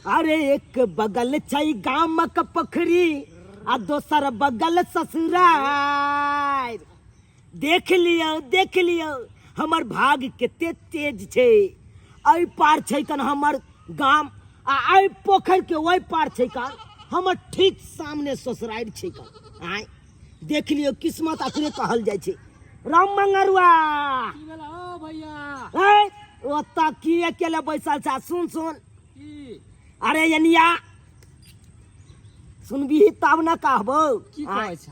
अरे एक बगल छै गामक पोखरी आ दोसर बगल ससुरार। देख लियौ, देख लियौ हमर भाग कते तेज छै। एहि पार छै कन हमर गाम आ एहि पोखरि के ओहि पार छै कन हमर ठीक सामने ससुरारि छै कन। आँय देख लियौ, किस्मत अकरे कहल जाइ छै। राम मंगरुआ की भेला ओ भैया? ए ओतऽ की अकेले बैसल छ? सुन सुन। की? अरे एनिया सुनबी तब न कहबो। की कहै छ?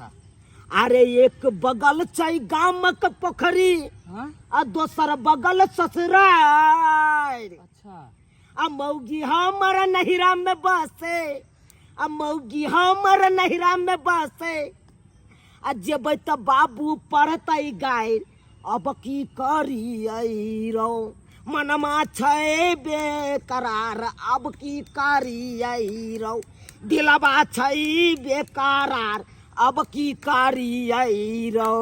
अरे एक बगल छै गामक पोखरी हाँ? आ दोसर बगल ससुरारि। अच्छा। आ मौगी हमर नहिरा में बसे, आ मौगी हमर नहिरा में बसे, आ जेबै तऽ बाबू पढ़तै गारि। अब की करियै रौ, मनमा छै बेकरार। अब की करियै रौ, दिलबा छै बेकरार। अब की करियै रौ।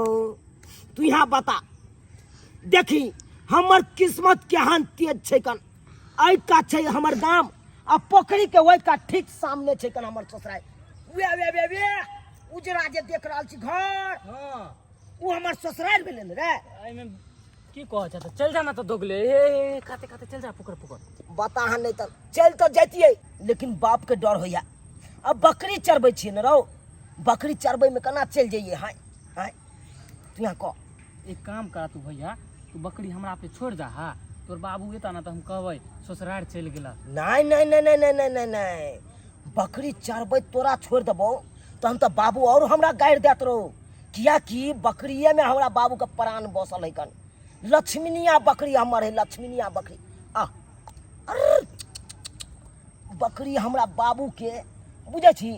तू यहाँ बता, देखी हमर किस्मत केहन तेज छै कन। एहि कात छै हमर गाम आ पोखरी के ओहि कात ठीक सामने छै कन हमर ससुरारि। वे वे वे वे उजरा जे देख रहल छी घर, हाँ। ओ हमर ससुरारि भेलै ने रे। एहिमे की कहै छ? तऽ चल जा ना तऽ दोगले। ए, ए, ए, खाते खाते चल जा, पकड़ पकड़। बता हन नहीं तऽ चल तऽ जैतियै, लेकिन बाप के डर होइया। अब बकरी चरबै छियै ने रौ, बकरी चरबै में केना चलि जइयै? हाय हाय तू यहाँ कह। एक काम करा तू भैया, तू बकरी हमरा पे छोड़ जा। हा तोर बाबू एता ना तऽ हम कहबै ससुरारि चलि गेला। नहीं नहीं नहीं नहीं नहीं नहीं नहीं नहीं, बकरी चरबै तोरा छोड़ देबौ तहन तऽ बाबू और हमरा गारि देत रहो। कियाकि बकरिए में हमरा बाबू के प्राण बसल है कन। लक्ष्मीनिया बकरी हमर है, लक्ष्मीनिया बकरी। आ अर्र, बकरी हमरा बाबू के बुझै छी,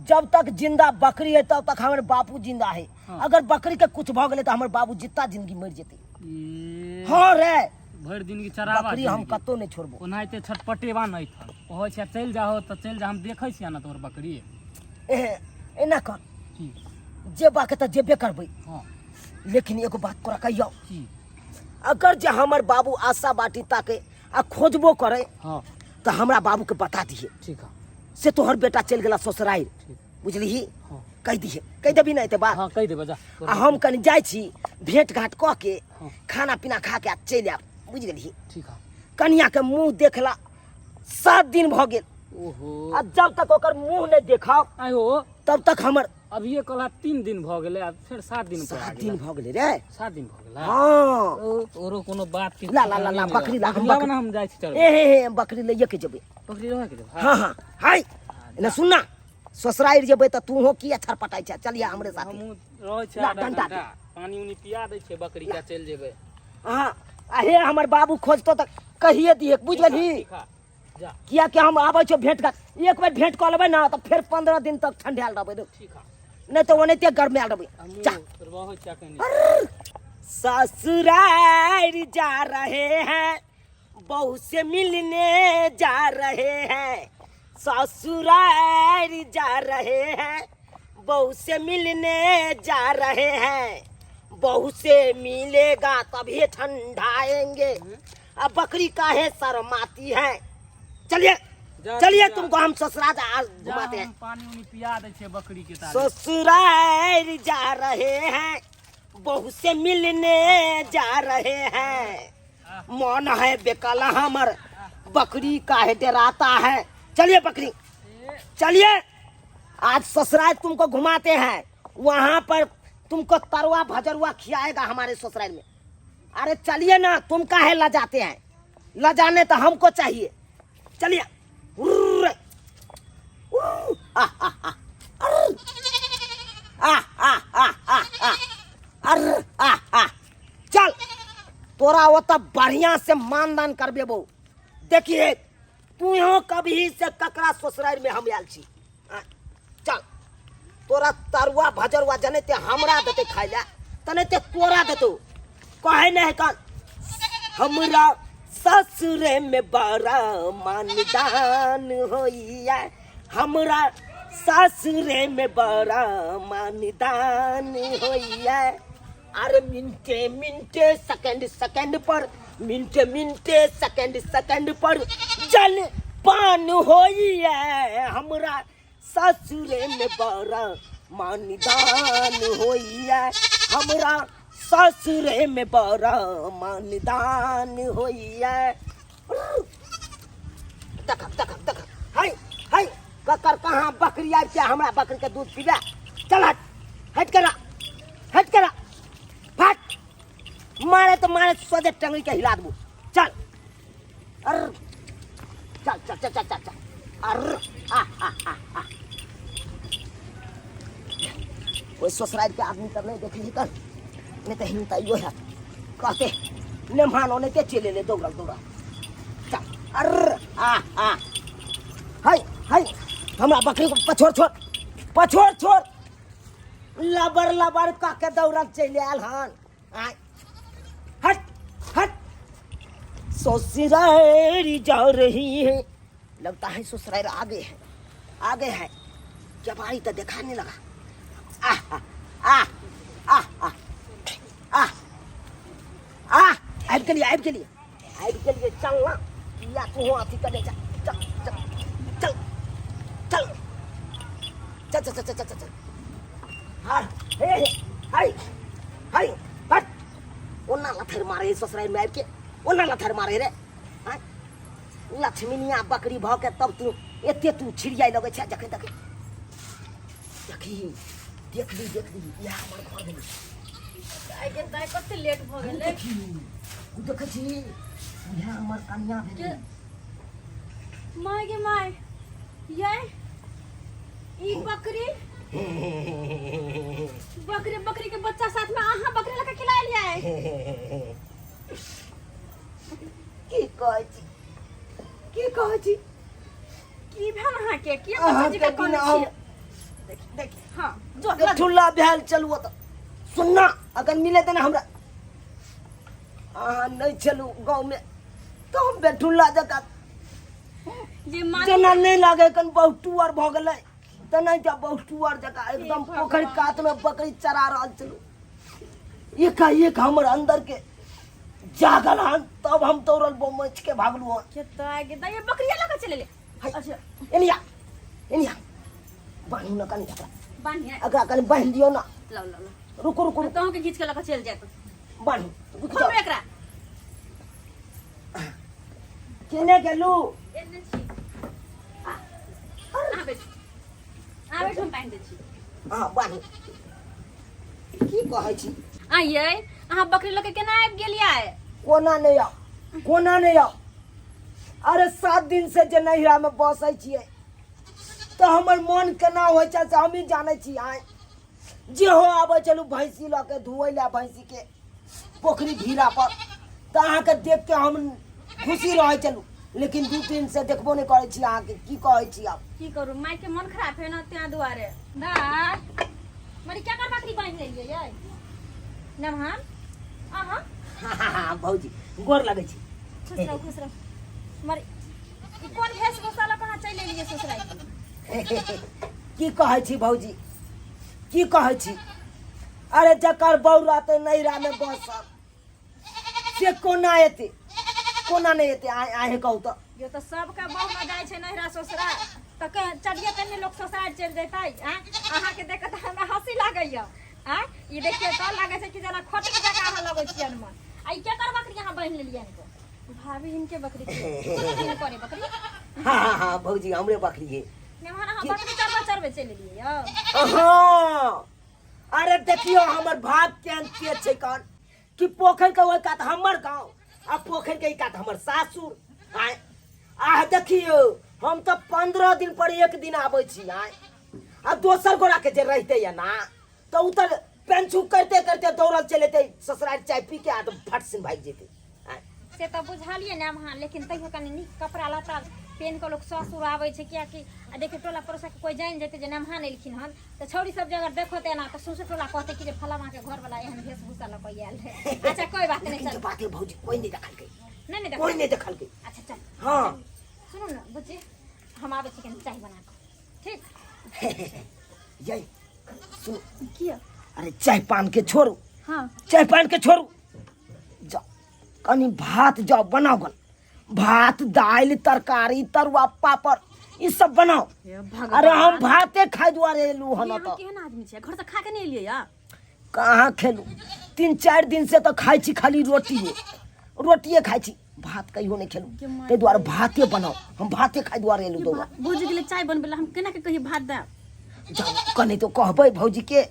जब तक जिंदा बकरी है तब तक हमर बापू जिंदा है। हाँ। अगर बकरी के कुछ भऽ गेलै तऽ हमर बाबू जितना जिंदगी मरि जेतै। ए, हाँ रे, भरि दिन की चरावा बकरी हम जिंदगी। कतौ नहि छोड़बो। ओनाहिते छटपटेबा नहि थन कहै छै चलि जाहो तऽ चलि जा, हम देखै छियै ने तोहर बकरी। ए, एना कर। की? जेबाके तऽ जेबे करबै। हाँ। लेकिन एगो बात तोरा कहियौ। की? अगर जे हमर बाबू आशा बाटी ताके आ खोजबो करे, हाँ, तऽ हमरा बाबू के बता दिहे। ठीक है। से तोहर बेटा चलि गेला ससुरारि। ठीक। बुझलिही? हाँ। कहि दिहे, कहि देबी ने एते बात? हाँ कहि देबै, जा। आ हम कनि जाइ छी भेंट घाट कऽ के, हाँ। खाना पीना खा के आ चलि आयब, बुझि गेलही? ठीक है। कनिया के मुंह देखला 7 दिन भऽ गेल। ओहो। आ जब तक ओकर मुंह नहि देखब आयो तब तक हमर अभिये कहला 3 दिन भऽ गेलै, आब फेर 7 दिन पर आ 7 गेलै। दिन भऽ गेलै रे। 7 दिन भऽ गेलै। हाँ। ओ, ओरो कोनो बात के ला, ला, ला, ला, बकरी ला, हम बकरी बकरी- ना हम जाइ छी चल। ए हे हे, बकरी लैये के जेबै। बकरी रहै के जेबै? हाँ हाँ हाय ने सुन ना, ससुरारि जेबै तऽ तूहो किया छरपटाइ छै, चलिया हमरे साथे। हमहूँ रहै छी ला, आधा डंडा घंटा, पानी उनी पिया दै छियै बकरी के, चलि जेबै। हाँ, आ हे हमर बाबू खोजतो तऽ कहिए दिहे, बुझि गेलही? ठीक है, जा। किया कि हम आबै छियौ भेंट कर, एक बेर भेंट कऽ लेबै ने तऽ फेर 15 दिन तक ठंडायल रहबै रे। ठीक है। नहि तऽ ओनाहिते गरमायल रहबै। हमहूँ जा। रहै छियै कनी। ससुराल जा रहे हैं, बहू से मिलने जा रहे हैं। ससुराल जा रहे हैं, बहू से मिलने जा रहे हैं। बहू से मिलेगा तभी ठंडाएंगे। अब बकरी काहे शर्माती है? चलिए जा, चलिए, जा। तुमको हम ससुराल आज जा, घुमाते हैं। हम पानी उनी पिया दै छियै बकरी के ताले। ससुराल जा रहे हैं, बहू से मिलने जा रहे हैं। मन है बेकला हमर, बकरी काहे डराता है? चलिए बकरी चलिए, आज ससुराल तुमको घुमाते हैं, वहाँ पर तुमको तरुआ भजरुआ खिलाएगा हमारे ससुराल में। अरे चलिए ना, तुम काहे लजाते हैं? लजाने तो हमको चाहिए। चलिए। उर्र, उर्र, आ, आ, आ, अर्र, आ, आ, आ, आ, आ, अर्र, आ, आ। चल तोरा ओतऽ बढ़िया से मानदान करबेबो। देखिए तू यहाँ कभी से ककरा ससुराल में हम आयल छी। आ, चल तोरा तरुआ भजरुआ जने ते हमरा देते खाइ ला तने ते तोरा देतो। कहे नहीं है कल हमरा ससुरे में बड़ा मानदान होइया, हमरा ससुरे में बड़ा मानदान होइया। अरे मिनटे मिनटे सेकंड सेकंड पर, मिनटे मिनटे सेकंड सेकंड पर जल पान होइए हमरा ससुरे में बड़ा मानदान होइए हमरा ससुरे में बड़ा मानदान होइए। तक तक तक हाय हाय ककर कहाँ बकरी आबि के हमरा बकरी के दूध पीबे। चल हट हट करा हट करा फट मारे तो मारे सोझे टंगरी के हिला देबू। चल अर चल चल चल चल चल चल अर आ आ आ आ ओहि ससुराल के आदमी तऽ नहि देखै छै नहि तऽ हिनता इहो हैत कहते नेमान ओनाहिते चलि एलै दौड़ल दौड़ल। चल अर आ आ हाय हाय हमरा बकरी को पछोड़ छोड़ पछोड़ छोड़ लबर लबर कऽ के दौड़ल चलि आयल हन। आय हट हट ससुरारी जा रही है लगता है ससुराल आगे है आगे है जबारी तो देखा नहीं लगा। आ आ आ आ आ आ आबि गेलियै आबि गेलियै आबि गेलियै। चल ना या तू अथी कने जा चल चल चल चल चल चल चल चल चल चल हाँ हे हे हाय हाय हट ओना लथर मारे है ससुराल में आबि के ओना लथर मारे रे। हाँ लक्ष्मीनिया बकरी भऽ के तब तू एते तू छिड़ियाइ लगै छै। जखन देखी देखी देखली देखली इएह हमर घर भेलै। आइ के दाइ कते लेट भऽ गेलै। देखी ओ देखै छी इएह हमर कनिया भेलै। My गे my ये ई बकरी बकरी बकरी के बच्चा साथ में अहाँ बकरी लके खिला लिया की कहै छी की कहै छी की भेल अहाँ के की बच्चा जी अहाँके के कोन बिना हम छी देख हां जो ठुल्ला भेल चलू तऽ सुनना अगर मिले तऽ ने हमरा अहाँ नहि चलू गाँवमे तऽ हम बेठुल्ला जकाँ जे मान जेना नहि लागे कन बहुत टुअर भऽ गेलै तऽ नहि तऽ बहुत टुअर जकाँ एकदम हे पोखरि भगवान। कातमे बकरी चरा रहल छलहुँ। एकाएक हमर अंदर के जागल हन तब हम दौड़ल बमच के भागलू हन। के तो आगे दाइ बकरिया लके चले ले। हाय। अच्छा एनिया एनिया बान्हू ना कनि एकरा बान्हिया एकरा कनि बान्हि दियौ ना। लाओ लाओ लाओ रुकू रुकू रुकू तोह के घीच के लके चल जात बान्हू रुकि खोलू जाउ। एकरा केने गेलू एने छी अहाँ बैठू अहाँ बैठू हम बान्हि दै छी। हाँ बान्हू की कहै छी। आइयै अहाँ बकरी लके केना आबि गेलियै? कोना नहि आउ कोना नहि आउ। अरे 7 दिन से जे नैहरा में बसै छियै तऽ हमर मन केना होइ छै से हमही जानै छी। आइ जे हो आबै छलहुँ भैंसी लऽ के धोअै लए भैंसी के पोखरी भीड़ा पर तऽ अहाँके देख के हम खुशी रहै छलहुँ लेकिन 2 दिन से देखबो नहि करै छी अहाँके। की कहै छी आब की करू माय के मन खराब है ना त्या दुआरे। दाय मरी क्या कर बकरी बांध लेलियै यै नमहान अहाँ। हाँ भौजी गोर लगै छी। खुश रहो खुश रहो। मरी ई कोन वेशभूषा लऽ कऽ अहाँ चलि एलियै ससुराल? की कहै छी भौजी की कहै छी। अरे जकर बहू रहतै नैहरा में बसल से कोना एतै कोना नहि एतै अहें कहू तऽ। यो तऽ सबके बहू न जाइ छै नैहरा ससुरा तऽ चढ़िए पहिने लोक ससुराल चलि जेतै। आँय अहाँके देख कऽ तऽ हमरा हँसी लागैया। आँय ई देखियौ तऽ लागै छै कि जेना खोटक जकाँ अहाँ लगै छियै मन। आ ई केकर बकरी अहाँ बान्हि लेलियै इनको? भाभी हिनके बकरी छै। करे बकरी। हाँ हाँ हाँ भौजी हमरे बकरी है। नेमहन अहाँ बकरी चरबै चरबै चलि एलियै यौ। हाँ अरे देखियौ हमर भाग केहन तेज छै कन कि पोखरि के ओहि कात हमर गाँव आ पोखरि के ई कात हमर सासुर। आँय आह देखियौ हम तऽ 15 दिन पर एक दिन आबै छी। आँय आ दोसर गोरा के जे रहितै या ना तऽ ओ तऽ पेंचू करते करते दौड़ल चलि एतै ससुराल चाय पी के आ तऽ फट सिन भागि जेतै। आँय से तऽ बुझलियै ने अहाँ लेकिन तैयो कनि नीक कपड़ा लत्ता पहिन कऽ लोक ससुर आबै छै कियाकि आ देखियौ टोला पड़ोसाके कोइ जानि जेतै जे नमहान एलखिन हन तऽ छौड़ी सब जे अगर देखो तऽ एना तऽ सौंसे टोला कहतै कि जे फलामा के घरवला एहन वेशभूषा लऽ कऽ आयल रहै। अच्छा कोइ बात नहि लेकिन चल जे बात है भौजी कोइ नहि देखलकै नहि नहि कोइ देखलकै। नहि देखलकै। अच्छा चल हाँ सुनू ने बुच्ची हम आबै छी कनि चाय बना कऽ ठीक। यही सुन किया? अरे चाय पान के छोड़ू। हाँ चाय पान के छोड़ू जा कनि भात जाओ बनाओ गन भात दालि तरकारी तरुआ पापड़ ई सब बनाओ। हे भगवान। अरे हम भाते खाइ दुआरे एलू हन। ये तऽ अहाँ केहन आदमी छै, घर से खा के नहीं एलियै या? कहाँ खेलू, 3-4 दिन से तऽ खाइ छी खाली रोटिए, रोटिए खाइ छी, भात कहियो नहि खेलू। ताहि दुआरे भाते बनाओ, हम भाते खाइ दुआरे एलू दौड़ा। भौजी के लिए चाय बनबै ला हम केना के कहिए भात दे? जाउ कने तो कहबै भौजी के,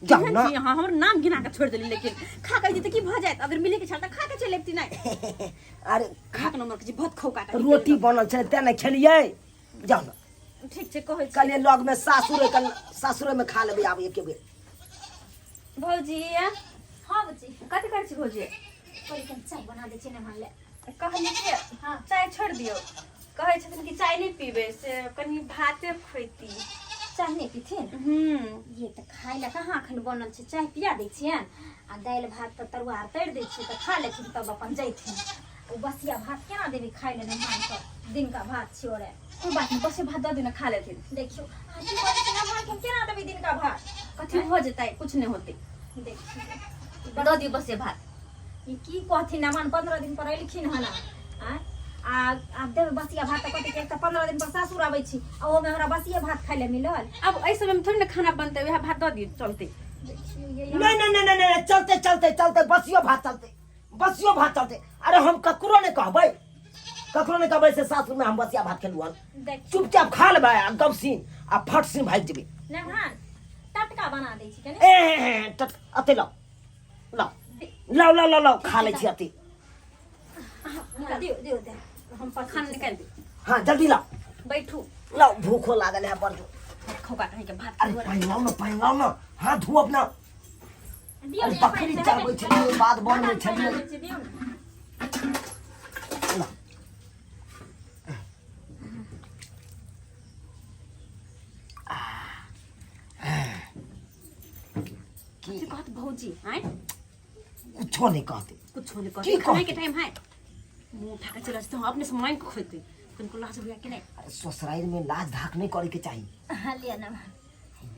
जाउ केहन ना। छी अहाँ, हमर नाम गिना के छोड़ि देली, लेकिन खा के अइती तऽ की भऽ जायत? अगर मिले के छल तऽ खा के चलि अबिती। नहि अरे खा के नंबर के छी भात खौका के। रोटी बनल छै तें ने खेलियै, जाउ ना। ठीक छै, कहै छी। कहलियै लग में सासुर है, कल सासुरे में खा लेबै आब एके बेर। भौजी। हाँ बुच्ची। कथी करै छी भौजी? कहली कनि चाय बना दै छियै ने मानले। कहली कि हाँ। चाय छोड़ि दियौ, कहै छथिन कि चाय नहि पीबै, से कनि भाते खुएती। चाय नहि पीथिन? हूँ। ये तऽ खाय लए कहाँ अखन बनल छै, चाय पिया दै छियनि आ दालि भात तऽ तरुआ आर तरि दै छियै तऽ खा लेथिन तब अपन जैथिन। ओ बसिया भात केना देबै खाय लए मेहमान सब, दिनका भात छियो रे। कोइ बात नहि, बसे भात दऽ दियौ ने, खा लेथिन। देखियौ अहाँ की करै छी मेहमान के, हम केना देबै दिनका भात? कथी भऽ जेतै, कुछ नहि होतै। देखियौ दऽ दियौ बसे भात। ई की कहथिन मेहमान, 15 दिन पर एलखिन हन आँय, आ आब देबै बसिया भात तऽ कहतै कि एक तऽ 15 दिन पर सासुर आबै छी आ ओहोमे हमरा बसिये भात खाय लए मिलल। आब एहि समय में थोड़ी ने खाना बनतै, वएह भात दऽ दियौ चलतै। देखियौ ये नहीं नहीं नहीं नहीं नहीं, चलते चलते चलते, बसियो भात चलते, बसियो भात चलते। अरे हम ककरो नहीं कहबै, ककरो नहीं कहबै से सासुर में हम बसिया भात खेलू हन। देखियौ चुपचाप खा लेबै आ गपसीन आ फटसीन भागि जेबै। मेहमान टटका बना दै छी कनि। ए हे हे टट अते लाउ लाउ लाउ लाउ लाउ लाउ, खा लै छी अते। दियौ दियौ दियौ, हम पर खाना निकालि दियौ। हाँ जल्दी लाउ। बैठू। लाउ, भूखो लागल है बड़ जोर। खौका कहीं के भात। अरे पानि लाउ ना, पानि लाउ ना, हाथ धो अपना। दियौ अरे ने, बकरी पानि चरबै छलियै, बाध बनबै छलियै। पानि दियौ ने। लाउ। की कहत भौजी आँय? कुछो नहीं कहते। कुछो नहीं की कहते? खाने के कहते? टाइम है, मुंह उठा के चला जेतै, अपने से मांगि के खोइतै, तनिको लाज होइया कि नहि? अरे ससुराल में लाज धाक नहीं करे के चाहिए। हाँ, लिअ ना।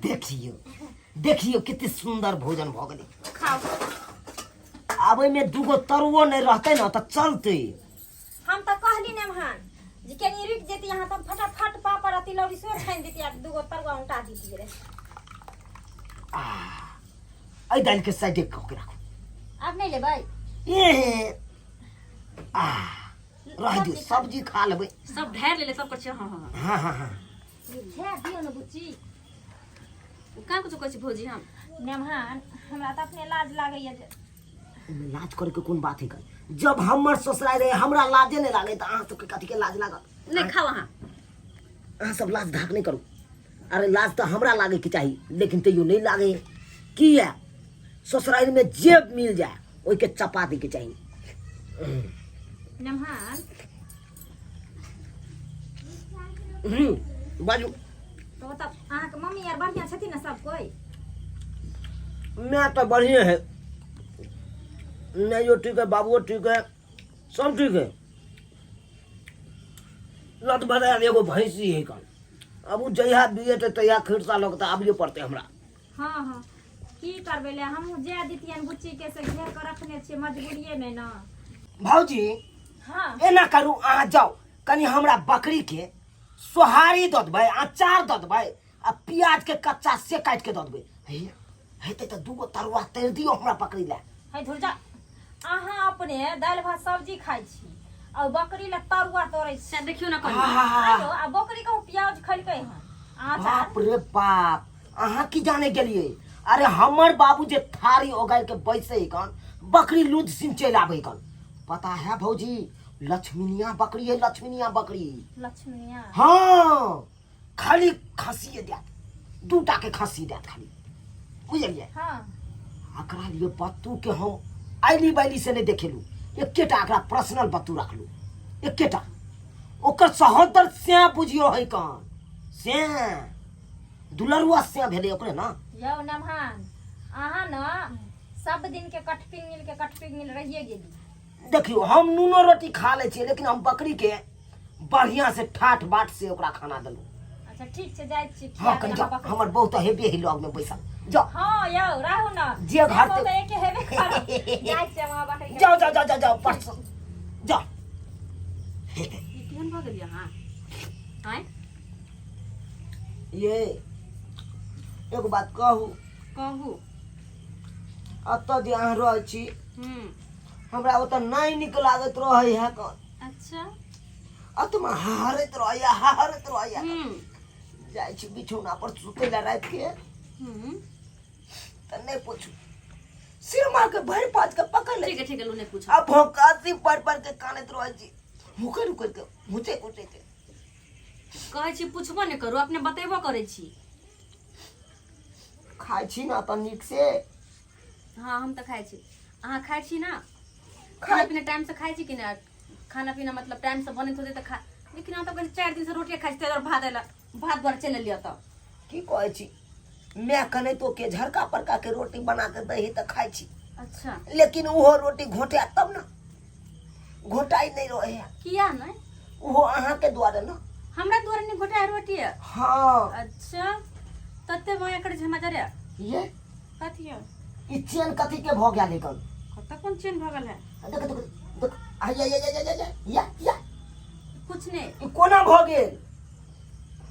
देखियो देखियो कते सुंदर भोजन भ गेलै। खाओ। आब ओहिमे दूगो तरुओ नहीं रहते ना तऽ चलते। हम तऽ कहली ने महान जे कनि रुकि जेती अहाँ तऽ हम फटाफट पापड़ आ तिलौरी सेहो छानि देती आ दूगो तरुआ उल्टा देती रे। आ एहि दालि के साइडे कऽ के राखू। आब नहि लेबै? ए आ रह दियौ, सब्जी खा लेबै। सब ढारि लेले सब कर छै। हाँ हाँ। हाँ हाँ हाँ। ये झा दियौ ने बुच्ची। कहाँ कुछो कहै छी भौजी हम? नेमहान हमरा तऽ अपने लाज लागैया जे एहिमे लाज करे के कोन बात है? जब हमर ससुराल रहे हमरा लाजे नहीं लागे तऽ अहाँ सबके कथी के लाज लागत? नहि खाओ अहाँ। अहाँ सब लाज धाक नहीं करू। अरे लाज तऽ हमरा लागे के चाही, लेकिन तैयो नहीं लागे। किया ससुराल में जे मिल जाए ओहिके चपा दे के चाही। नेमहान। बाजू। तऽ ओतऽ अहाँके मम्मी आर बढ़िआँ छथिन ने सब कोइ? मैं तो बढ़िया है, नैयो ठीक है, बाबुओ ठीक है, सब ठीक है। लत बदायल एगो भैंसी है कन, अब उ जहिया बिये ते तहिया खिरसा लग तऽ आबिये पड़तै हमरा। हाँ हाँ, की करबै ले, हमहूँ जाय दितियन बुच्ची के से घेर के रखने छियै मजबूरिये में ना। भौजी। हाँ। एना करू, अहाँ जाउ कनि हमरा बकरी के सोहारी दऽ देबै, अचार दऽ देबै आ प्याज के कच्चा से काटि के दऽ देबै। हे हेतै तऽ दूगो तरुआ तरि दियौ हमरा बकरी लए। है धुर जा, अहाँ अपने दालि भात सब्जी खाइ छी आ बकरी लए तरुआ तोड़ै छी। से देखियौ ने कनि। आयो आ बकरी कहूँ प्याज खैलकै हन अचार? बाप रे बाप, अहाँ की जाने गेलियै? अरे हमर बाबू जे थारी ओगारि के बैसै कन, बकरी लूद सिन चलि आबै कन। पता है भौजी, लक्ष्मीनिया बकरी है, लक्ष्मीनिया बकरी। लक्ष्मीनिया? हाँ, खाली खसिए देत, दूटा के खसी देत खाली, बुझलियै? हाँ। एकरा लिए बत्तू के हम आइली बैली से नहीं देखेलू, एकेटा एकरा पर्सनल बत्तू रखलू, एकेटा। ओकर सहोदर से बुझियो है कन से दुलरुआ से भेलै ओकरे ना। यौ नमहान, अहाँ न सब दिन के कटपिंगिल के कटपिंगिल रहिए गेली। देखियो हम नूनो रोटी खा लै छियै, लेकिन हम बकरी के बढ़िया से ठाठ बाट से ओकरा खाना देलहुँ। अच्छा ठीक छै, जाइ छी। हाँ कनि जाओ, हमर बहुत हेबे है लग में बैसल, जाओ। हाँ यौ राहु न जे घर ते एके हेबे करब, जाइ छी हम बकरी के। जाओ जाओ जाओ जाओ जाओ परसों जाओ। ई केहन भऽ गेलियै अहाँ आँय? ये एगो बात कहू? कहू। एतऽ जे अहाँ रहै छी, हमरा ओतऽ नहि नीक लागैत रहै है कन। अच्छा। अतमा हारैत रहैया, हारैत रहैया। जाइ छी बिछौना पर सुतै लए राति के, तऽ नहि पूछू, सिरमा के भरि पाँच के पकड़ ले। ठीक है, ठीक है, लू, नहीं पूछो। आ भोकासी पर पर के कानैत रहै छी, हुकरि हुकरि के, हुचै कुचै के। कहै छी पुछबो नहि करू, अपने बतेबो करै छी। खाइ छी ने तऽ नीक से? हाँ, हम तऽ खाइ छी। अहाँ खाइ छी ने? खाना पीना टाइम से खाइ छी कि नहि? खाना पीना मतलब टाइम से बनैत होतै तऽ खा, लेकिन अहाँ तऽ कहै छी 4 दिन से रोटिए खाइ छी, ताहि दुआरे भात अयला भात दुआरे चलि एलियै तऽ। की कहै छी, माय कनैतो के झरका परका के रोटी बना के दही तऽ खाइ छी। अच्छा। लेकिन ओहो रोटी घोटिया तब ने, घोटाइ नहि रहे है। किया नहि? ओहो अहाँके दुआरे ने। हमरा दुआरे नहि घोटाय रोटी? हाँ। अच्छा, तते माया करै छै हमरा जरे? ये। कथी है? ई चेन कथी के भऽ गेल एखन? कतऽ कोन चेन भऽ गेल है? देख देख देख, आय आय आय आय आय या या। कुछ नहि। ई कोना भऽ गेल?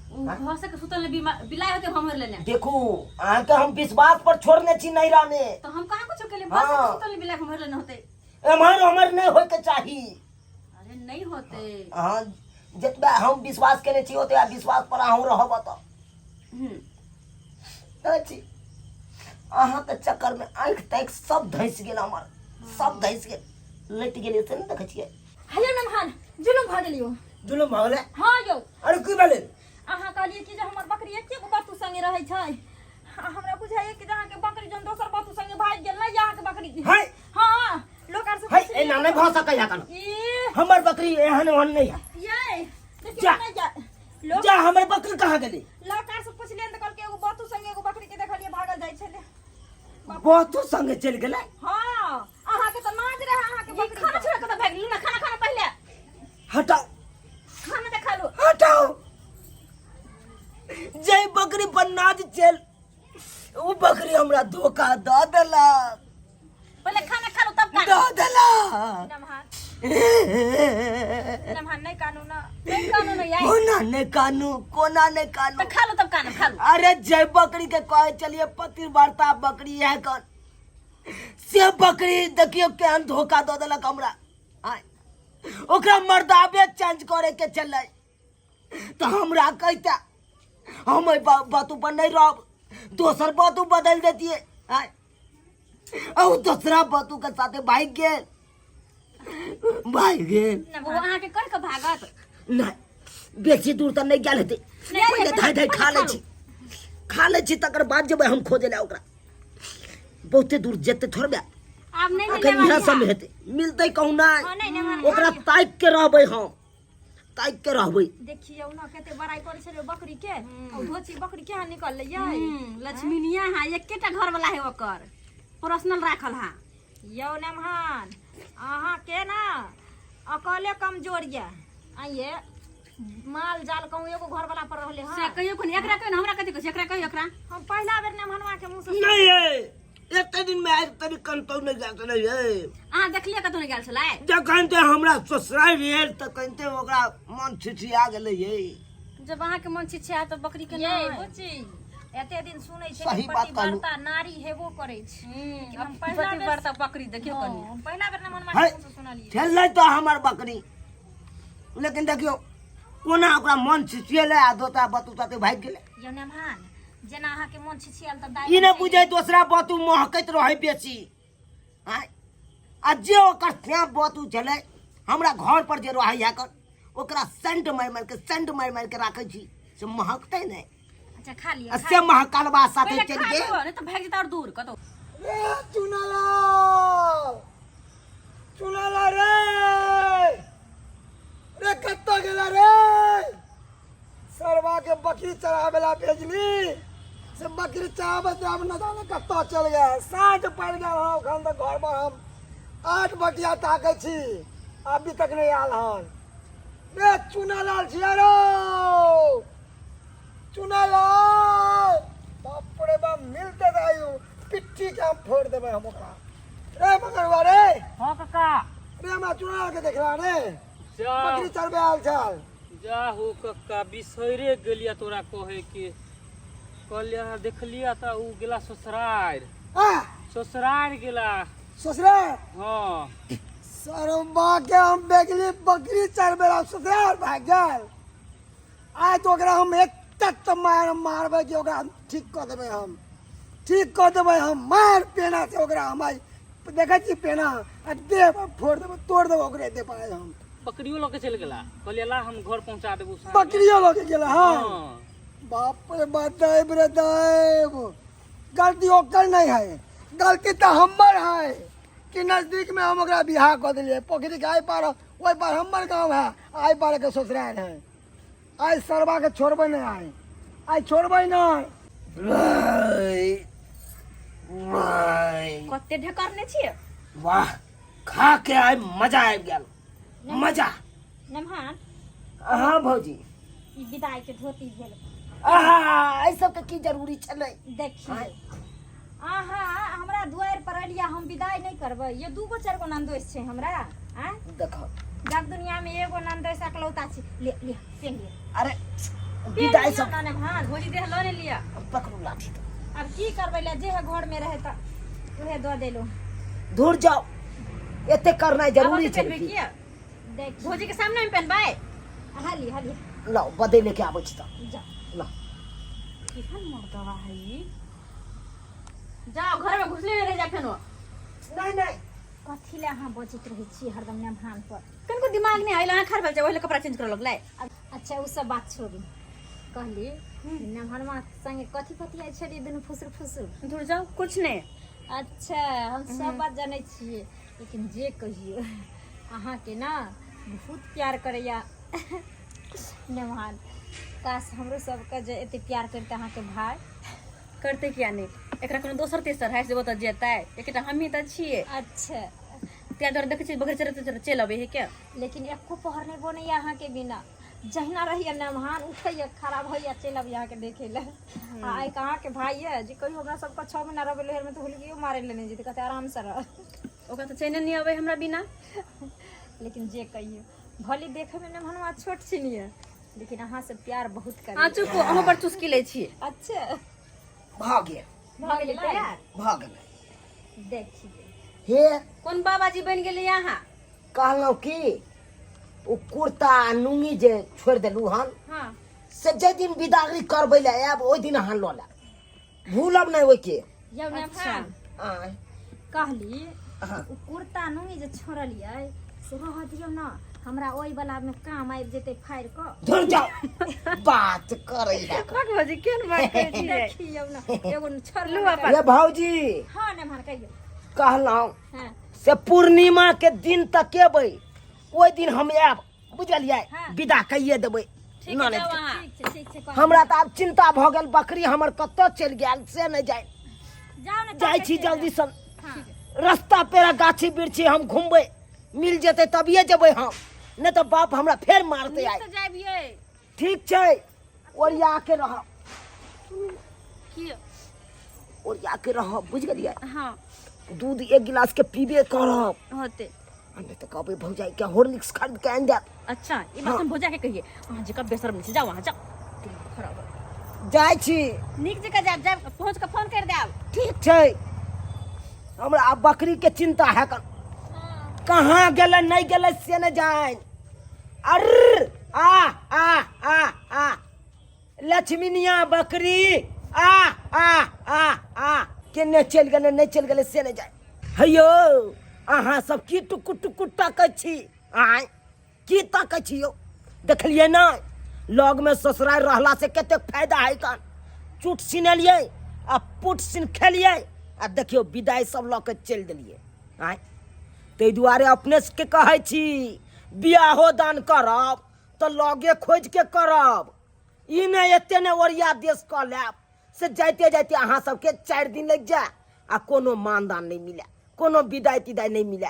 भऽ सके सुतल नहि बिलाइ होते भमर लेने। देखू, अहाँके हम विश्वास पर छोड़ने छी नैरा में। तऽ हम कहाँ कुछो केलियै? भऽ सके सुतल नहि बिलाइ भमर लेने होते। एम्हर ओम्हर नहि होइके चाही। अरे, नहि होते। अहाँ जतबा हम विश्वास केने छी, ओतबा विश्वास पर अहूँ रहब तऽ। कहै छी, अहाँके चक्करमे आँखि ताँखि सब धँसि गेल हमर, सब धँसि गेल, लटि गेलै से नहि देखै छियै। हेलो नमहन, जुलुम भऽ गेलियो। जुलुम भऽ गेलै? हाँ यौ। अरे, की भेलै? अहाँ कहलियै कि जे हमर बकरी एके गो बतू संगे रहै छै, आ हमरा बुझाइए कि जे अहाँके बकरी जहन दोसर बतू संगे भागि गेल ने अहाँके बकरी। है। हाँ, लोक आर से है, एना नहि भऽ सकैया कनो। ई। हमर बकरी एहन ओहन नहि है। ये देखियौ। जा। नहि जा लोक। जा, हमर बकरी कहाँ गेलै? लड़का से पुछलियनि तऽ कहलकै एगो बतू संगे एगो बकरी के देखलियै भागल जाइ छलै। बतू संगे चलि गेलै? हाँ, अहाँके तऽ नाज रहै अहाँके ई बकरी खाना पर। छोड़ कऽ तऽ भागि गेलू ने। खाना खाना पहिले। हटाओ। खाना तऽ खा लू। हटाओ। जय बकरी पर नाच चल, ओ बकरी हमरा धोखा दऽ देलक। पहिले खाना खा लू तब कानू। दऽ देलक। नमहर नमहर, नहि कानू ना। नहि कानू ने यार। कोना नहि कानू, कोना नहि कानू? तऽ खा लू तब कानू, खा लू। अरे, जय बकरी के कहे चलिए पतिव्रता बकरी है कौन, से बकरी देखियो केहन धोखा दऽ देलक हमरा। आय, ओकरा मर्दाबे चेंज करे के चलै तऽ हमरा कहता, हम एहि बात पर नहीं रहब, दोसर बात बदल देतियै। आय, आ ओ दोसरा बातू के साथे भागि गेल, भागि गेल। ओ अहाँके कहि कऽ भागत? नहि, बेसी दूर तऽ नहि गेल हेतै। नहि, पहिले धाइ धाइ खा लै छी, खा लै छी, तकर बाद जेबै हम खोजै लए ओकरा। बहुते दूर जेतै थोड़बे। आब नहि अखन मिले। इएह सब हेतै, मिलतै कहूँ नहि। हाँ, नहि, नहि। ओकरा ताकि के रहबै, हम ताकि के रहबै। देखियौ ने, कते बड़ाई करै छलै बकरी के, आ धोची बकरी केहन निकललै यै। लक्ष्मीनिया हाँ, एकेटा घर वाला है, ओकर पर्सनल राखल हाँ। यौ नमहन, अहाँ के ना अकले कमजोर ये, आइए माल जाल कहूँ एगो घर वाला पर रहले। से हाँ। कहियो कोन एकरा कहियो ने, हमरा कथी कहै छै? एकरा कहियो, एकरा। हम पहिला बेर नमहनवा के मुंह से नहीं है, एते दिन में आज तक कन्तौ नहि गेल छलै ये। अहाँ देखलियै कतौ नहि गेल छलै? जखन ते हमरा ससुराल भेल तखन ते ओकरा मन छिछिया गेलै ये। जब अहाँके मन छिछिया तऽ बकरी के ये नहि? बुच्ची, एते दिन सुनै छै सही बात कहलहुँ। पतिव्रता नारी हेबो करै छै, लेकिन हम पहिला बेर पतिव्रता बकरी देखियौ कनि। हाँ, हम पहिला बेर नमहनवा है। के मुंह से सुनलियै। छलै तऽ हमर बकरी, लेकिन देखियौ कोना ओकरा मन छिछिएलै आ दोसरा बतू साथे भागि गेलै। यौ नमहन, जेना अहाँके मन छिछियाल तऽ दाइ ई नहि बुझै दोसरा बतू महकैत रहै बेसी। आँय, आ जे ओकर श्याम बतू छलै हमरा घर पर जे रहै है कर, ओकरा सेंट मारि मारि के, सेंट मारि मारि के राखै छी से महकतै नहि। अच्छा, खा लिअ। आ से महकलबा साथे पहिले चलि खा गेल। लिअ, नहि तऽ भागि जेतै आओर दूर कतौ। रे चुनालाल, चुनालाल रे, रे कतऽ गेला रे? सरवा के बकरी चराबै ला भेजली, से बकरी चराबैत आब न जाने कतऽ चल गेल। साँझ पड़ि गेल हँ, एखन तक घर पर हम 8 बजिया ताकै छी, अभी तक नहि आयल हन। रे चुनालाल छियै रौ, चुनालाल, बाप रे बाप, मिलते तऽ आयु पिट्ठी के हम फोड़ देबै हम ओकरा। रे मगरवा रे। हाँ काका। रे, हमरा चुनालाल के देखला रे? जा बकरी चरबे आयल छल। जा हो कक्का, बिसरे गेलिया तोरा कहे के। कहलिया देखलिया तऽ उ गेला ससुरार। आ ससुरार गेला। ससुरार? हाँ। सरबा के हम बेगली बकरी चरबे ला ससुरार भाग गेल। आइ तऽ ओकरा हम एतेक तऽ मार मारबै कि ओकरा हम ठीक कऽ देबै, हम ठीक कऽ देबै। हम मार पेना से ओकरा हम आइ देखै छी पेना आ देह पर फोड़ देबै, तोड़ देबै ओकरे देह पर आइ हम। बकरियो लऽ के चलि गेला, कहलियै ला हम घर पहुंचा देबो साँझ मे। बकरियो लऽ के गेला? हँ। हाँ। बाप रे बाप, दैब रे दैब, गलती ओकर नहीं है, गलती तऽ हमर है कि नजदीक में हम ओकरा बियाह कऽ देलियै। पोखरी के आइ पार ओहि पार हमर गाँव है, आइ पार के ससुराल है। आइ सरबा के छोड़बै नहीं, आइ आइ छोड़बै नहीं। कते ढेकरने छियै। वाह, खा के आइ मजा आबि गेल, मजा। नमहान। हाँ भौजी। ई विदाई के धोती भेल। आहा, एहि सबके की जरूरी छलै? देखिए, अहाँ हमरा दुआरि पर एलियै, हम विदाई नहि करबै? ये दूगो चारि गो ननदोस छै हमरा आँय। देखो, जग दुनिया में एगो ननदोस अकलौता छै। ले ले, पेन लिअ। अरे पेन विदाई लिअ सब ना नमहान। भौजी, देह लऽ ने लिअ। पकड़ू लाठी तो। आब की करबै, ले जे है घर में रहे तऽ उहे दऽ देलहुँ। दूर जाओ, एते करनाइ जरूरी आब छै पेनबै की? किया? देख, भौजी के सामने में पेनबै। हाली हाली। लाओ, बदलि लेके आबै छी तऽ। जा। लाओ। केहन मर्दवा है ई? जाओ, घर में घुसले नहीं रह जा फेनो। नहीं नहीं। कथी ले अहाँ बजैत रहै छी हरदम नमहान पर? कनको दिमाग नहीं आइल, अहाँ खार भेल छै, ओहिले कपड़ा चेंज करऽ लगलै। अच्छा, ओ सब बात छोड़ू, कहली नमहरमा संगे कथी कथी आइ छलियै दुनू फुसुर फुसुर? दूर जाओ, कुछ नहीं। अच्छा, हम सब बात जानै छियै, लेकिन जे कहियौ, अहाँके ने बहुत प्यार करैया नमहान। काश हमरो सबके जे एते प्यार करते अहाँके भाय। करते किया नहीं? एकरा कोनो दोसर तेसर है से तऽ जेतै? एकेटा हमही तऽ छियै। अच्छा। ताहि दुआरे देखै छियै बकरी चरैत चरैत चलि अबै है के। लेकिन एको पहर नहि बनैया अहाँके बिना। जहिना रहैया नमहान, उठैया, खराब होइया, चलि अबैया अहाँके देखै लए। आ आइ अहाँके भाय यऽ जे कहियो हमरा सबके 6 महीना रहबै लोहरमे तऽ हुलगियो मारै लए नहि जेतै, कहतै आरामसँ रह। ओकरा तऽ चैने नहि अबै हमरा बिना। लेकिन जे कहियो, भले देखैमे नमहनवा छोट छिन यऽ, लेकिन अहाँ से प्यार बहुत अहाँ करै। चुप, अहूँ बड़ चुस्की लै छी। अच्छा। भऽ गेल। भऽ गेलै तैयार? भऽ गेलै। देखिए। हे। कोन बाबाजी बनि गेलियै अहाँ? कहलहुँ कि ओ कुर्ता आ लुङ्गी जे छोड़ि देलहुँ हन, हाँ, से जाहि दिन विदागरी करबै लए आयब, ओहि दिन अहाँ लऽ लेब, भूलब नहि ओहिके। यौ नमहान। आँय। कहली, हाँ। ओ कुर्ता नुंगी जे छोड़लियै से रहऽ दियौ ने, हमरा ओहि वला मे काम आबि जेतै फाड़ि कऽ। धुर जाओ, बात करै है। बक भौजी, केहन बात करै छियै? देखियौ ने, एगो छोड़लू। लू अपन। ये भौजी। हाँ नमहान, कहियौ। कहलहुँ, हाँ, से पूर्णिमा के दिन तक एबै, ओहि दिन हम आयब, बुझलियै? हाँ। विदा कहिए देबै ठीक है, ननैद जाउ के। अहाँ। ठीक छै, ठीक छै, कहलियै। हमरा तऽ आब चिंता भऽ गेल, बकरी हमर कतऽ चलि गेल से नहि जाय। जाउ ने। जाइ छी जल्दी सँ। हाँ। रास्ता पेरा गाछी बिरछी हम घुमबै, मिल जेतै तभिए जेबै हम, नहि तऽ बाप हमरा फेर मारतै आइ। नीकसँ जाबियै। ठीक छै, ओरिया के रहब। की? ओरिया के रहब, बुझि गेलियै? हाँ। दूध एक गिलास के पीबे करब। होते। आ नहि तऽ कहबै भौजाई के हॉर्लिक्स खरीद के आनि देब। अच्छा, ई बात हम भौजा के कहिए? अहाँ जेका बेशर्म नहीं छी। जाओ अहाँ, जाओ, दिमाग खराब है। जाइ छी। नीक जकाँ जायब, जायब, पहुँच के फोन कर देब। ठीक छै। हमरा आब बकरी के चिंता है, कहाँ गेलै नहि गेलै से नहि जानि। अर्र आ आ आ आ लक्ष्मीनिया बकरी, आ आ आ आ केने चलि गेलै, नहि चलि गेलै से नहि जाय। हैयो, अहाँ सब की टुकुर टुकुर ताकै छी? आँय, की ताकै छी यौ? देखलियै नहि, लगमे ससुरारि रहला से कतेक फायदा है कन। चुट सिनेलियै आ पुट सिन खेलियै आ देखियौ विदाइ सब लऽ के चलि देलियै। आँय, ताहि दुआरे अपने सबके कहै छी, बियाहो दान करब तऽ लगे खोजिके करब। ई नहि एते नहि ओरिया देश कऽ लेब से जाइते जाइते अहाँ सबके 4 दिन लागि जाय आ कोनो मानदान नहि मिले, कोनो विदाइ तिदाइ नहि मिले।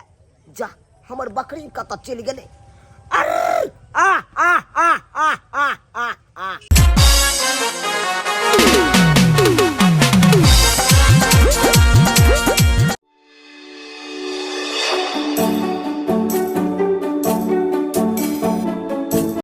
जा, हमर बकरी कतऽ चलि गेलै? अर्र आ आ आ